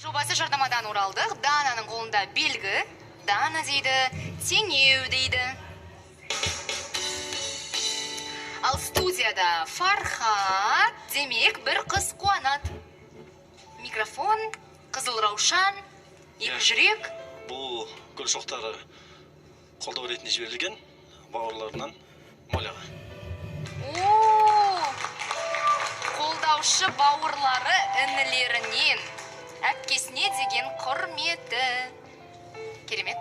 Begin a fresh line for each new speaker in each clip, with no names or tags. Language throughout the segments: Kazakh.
Жобасы жарнамадан оралдық. Дананың қолында белгі. Дана дейді, теңеу дейді. Ал студияда Фархат, демек, бір қыз қуанады. Микрофон, қызыл раушан, екі жүрек.
Бұл гүл шоқтары қолдау ретінде жіберілген бауырларынан Моляға.
О, қолдаушы бауырлары інілерінен, әпкесіне деген құрметі. Керемет.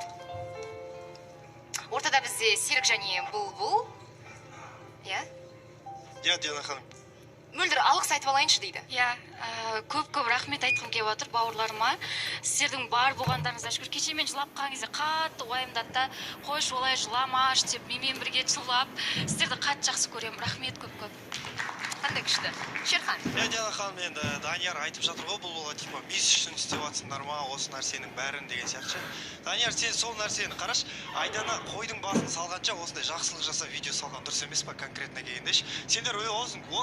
Ортада бізде Серік және Бұлбұл. Иә?
Иә, Диана ханым.
Мөлдір, алғыс айтып алайыншы дейді.
Иә, көп-көп рахмет айтқым келіп отыр бауырларыма. Сіздердің бар болғандарыңызға шүкір. Кеше мен жылап қалған кезде қатты уайымдады да, қойшы, олай жыламашы деп менімен бірге жылап. Сіздерді қатты жақсы көремін. Рахмет көп-көп.
Қандай күшті. Шерхан.
Иә, Диана ханым, енді Данияр айтып жатыр ғой, бұл бала типа мисс үшін істеп жатсыңдар ма осы нәрсенің бәрін деген сияқты ше. Данияр, сен сол нәрсені қарашы, Айдана қойдың басын салғанша осындай жақсылық жасап видео салған дұрыс емес па, конкретно келгенде ше. Сендер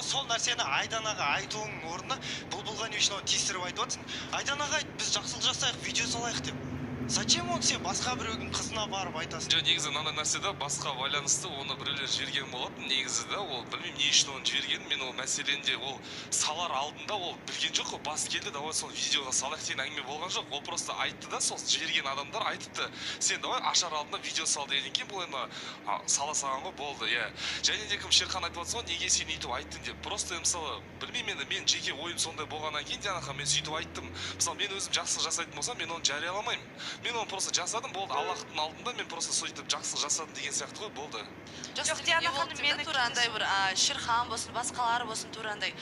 сол нәрсені Айданаға айтуыңның орнына Бұлбұлға не үшін оны тиістіріп айтып жатсың? Айданаға айт, біз жақсылық жасайық, видео салайық деп. Зачем оны сен басқа біреудің қызына барып айтасың?
Жоқ, негізі мынандай нәрсе да, басқа байланысты оны біреулер жіберген болатын негізі да. Ол білмеймін, не үшін оны жібергенін. Мен ол мәселені де, ол салар алдында ол білген жоқ қой. Бас келді, давай соны видеоға салайық деген әңгіме болған жоқ. Ол просто айтты да, сол жіберген адамдар айтыпты, сен давай ашар алдында видео сал дегеннен кейін бұл енді сала салған ғой, болды. Иә, және де кім, Шерхан айтып жатсың ғой, неге сен өйтіп айттың деп. Просто мысалы, білмеймін енді, мен жеке ойым сондай болғаннан кейін, Диана ханым, мен сөйтіп айттым. Мысалы, мен өзім жақсылық жасайтын болсам, мен оны жарияламаймын. Мен оны просто жасадым, болды. Аллахтың алдында мен просто сөйтіп жақсылық жасадым деген сияқты ғой, болды.
Жоқ, Диана ханым, мені тура андай бір Шерхан болсын, басқалар болсын, тура андай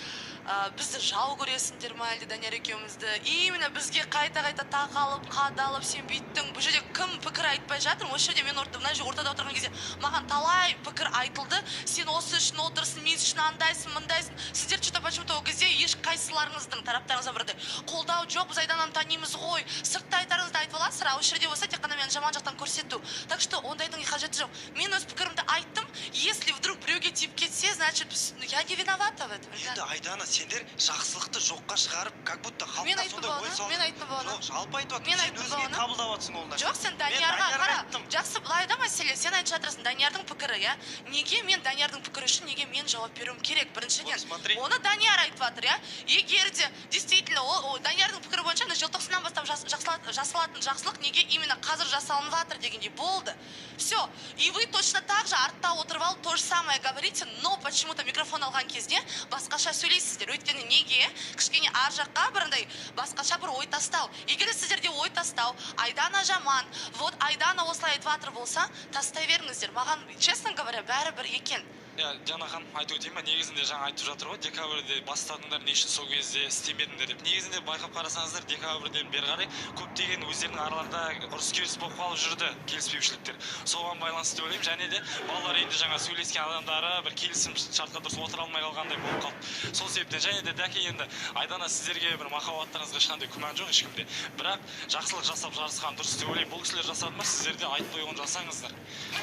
бізді жау көресіңдер ма әлде Данияр екеумізді? Именно бізге қайта-қайта тақалып, қадалып, сен бүйттің. Бұл жерде кім пікір айтпай жатыр? Осы жерде мен мына жерде ортада отырған кезде маған талай пікір айтылды. Сен осы үшін отырсың, мен үшін андайсың, мындайсың. Сіздер что-то почему-то ол кезде ешқайсыларыңыздың тараптарыңыздан бірде қолдау жоқ, біз Айдананы танимыз ғой. Сыртта айтарыңызды айтып аласыздар, ал осы жерде болса тек қана мені жаман жақтан көрсету. Так что ондайдың қажеті жоқ. Мен өз пікірімді айттым. Если вдруг біреуге тиіп кетсе, значит, я не виновата в этом.
Енді Айдана, сендер жақсылықты жоққа шығарып, как будто халыққа
Мен айттым
сондай
ба
ой
оны?
салып.
Мен айттым ба оны?
Жоқ, жалпы айтып жатырмын.
Мен
Сен
айттым ба
өзіңе
оны?
қабылдап жатсың ол нәрсені.
Жоқ, сен
Мен
Даниярға
Даниярға
қара.
айттым.
Жақсы, былай да мәселе. Сен айтып жатырсың Даниярдың пікірі, иә? Неге мен Даниярдың пікірі үшін неге мен жауап беруім керек? Біріншіден,
Вот смотри.
оны Данияр айтып жатыр, иә? Егер де действительно ол Даниярдың пікірі бойынша ана желтоқсаннан бастап жасалатын жақсылық неге именно қазір жасалынып жатыр дегендей болды. Все. И вы точно так же артта отырып алып то же самое говорите, но почему-то микрофон алған кезде басқаша сөйлейсіздер. Өйткені неге? Кішкене ар жаққа бір андай басқаша бір ой тастау. Егер де сіздерде ой тастау, Айдана жаман, вот Айдана осылай айтып жатыр болса, тастай беріңіздер. Маған, честно говоря, бәрібір екен.
Иә, Диана ханым, айтып өтейін ба? Негізінде жаңа айтып жатыр ғой, декабрьде бастадыңдар, не үшін сол кезде істемедіңдер деп. Негізінде байқап қарасаңыздар, декабрьден бері қарай көптеген өздерінің араларында ұрыс керіс болып қалып жүрді, келіспеушіліктер. Соған байланысты деп ойлаймын. Және де балалар үйінде жаңа сөйлескен адамдары бір келісім шартқа дұрыс отыра алмай қалғандай болып қалды. Сол себептен және де дәке, енді Айдана, сіздерге бір махаббаттарыңызға ешқандай күмән жоқ ешкімде. Бірақ жақсылық жасап жарысқан дұрыс деп ойлаймын. Бұл кісілер жасады ма, сіздер де айтпай оны жасаңыздар.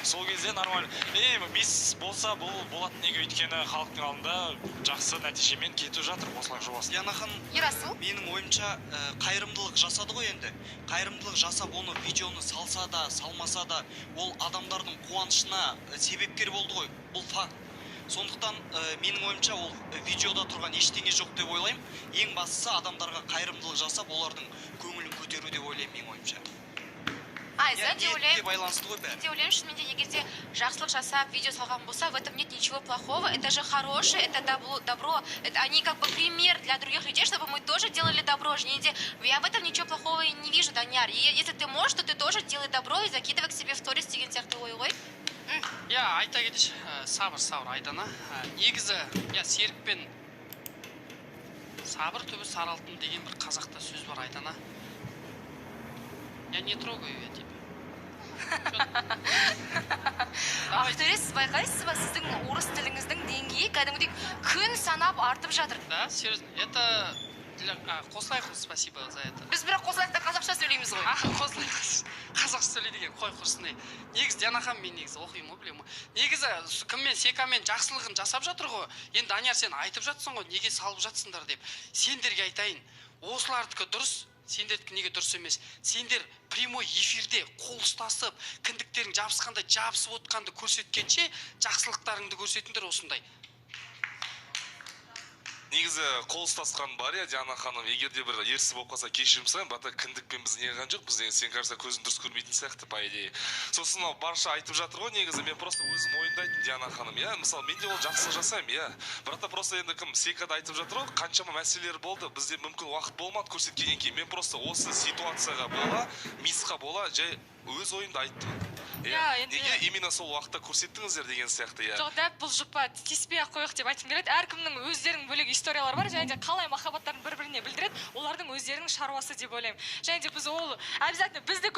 Сол кезде нормально. Мисс болса бұл болатын, неге? Өйткені халықтың алдында жақсы нәтижемен кетіп жатыр осылай жобасы.
Диана ханым,
Ерасыл.
менің ойымша, қайырымдылық жасады ғой енді. Қайырымдылық жасап, оны видеоны салса да, салмаса да, ол адамдардың қуанышына себепкер болды ғой. Бұл факт. Сондықтан, менің ойымша, ол видеода тұрған ештеңе жоқ деп ойлаймын. Ең бастысы адамдарға қайырымдылық жасап, олардың көңілін көтеру деп ойлаймын, менің ойымша.
Айза.
Иә,
Мен де
ниетке
ойлаймын.
байланысты ғой бәрі.
Мен де ойлаймын, шынымен де, егер де жақсылық жасап видео салған болса, в этом нет ничего плохого. Это же хорошее, это добро, добро. Это они как бы пример для других людей, чтобы мы тоже делали добро. Және де я в этом ничего плохого и не вижу, Данияр. И если ты можешь, то ты тоже делай добро и закидывай к себе в сторис деген сияқты ой ғой.
Иә, айта кетейінші, сабыр, сабыр, Айдана. Негізі, иә, Серікпен сабыр түбі сары алтын деген бір қазақта сөз бар, Айдана. Я не трогаю я тебя.
Ақтөре, сіз байқайсыз ба, сіздің орыс тіліңіздің деңгейі кәдімгідей күн санап артып жатыр.
Да, серьезно, это для Қосылайық, спасибо за это.
Біз бірақ Қосылайықта қазақша сөйлейміз ғой.
А, Қосылайық қазақша сөйлейді екен, қой құрсын, ей. Негізі, Диана ханым, мен негізі оқимын ғой, білемін ғой. Негізі кіммен, Секамен жақсылығын жасап жатыр ғой. Енді, Данияр, сен айтып жатсың ғой, неге салып жатсыңдар деп. Сендерге айтайын, осылардікі дұрыс. Сендердікі неге дұрыс емес? Сендер прямой эфирде қол ұстасып, кіндіктерің жабысқандай жабысып отқанды көрсеткенше, жақсылықтарыңды көрсетіңдер осындай.
Негізі қол ұстасқан бар, иә, Диана ханым. Егер де бір ерсі болып қалса, кешірім сұраймын. Бірақ та кіндікпен біз не қылған жоқпыз деген, сен, кажется, көзің дұрыс көрмейтін сияқты, по идее. Сосын мынау барша айтып жатыр ғой. Негізі мен просто өзім ойымды айттым, Диана ханым, иә. Мысалы, мен де ол жақсылық жасаймын, иә. Бірақ та просто енді кім, Сека да айтып жатыр ғой, қаншама мәселелер болды, бізде мүмкін уақыт болмады көрсеткеннен кейін. Мен просто осы ситуацияға бола, мисқа бола, жай өз ойымды айттым, иә.
Иә, енді-
Неге именно сол уақытта көрсеттіңіздер деген сияқты, иә.
Жоқ, дәп бұл жұпқа тиіспей ақ қояйық деп айтқым келеді. Әркімнің өздерінің бөлек историялары бар және де қалай махаббаттарын бір біріне білдіреді, олардың өздерінің шаруасы деп ойлаймын. Және де біз ол обязательно бізді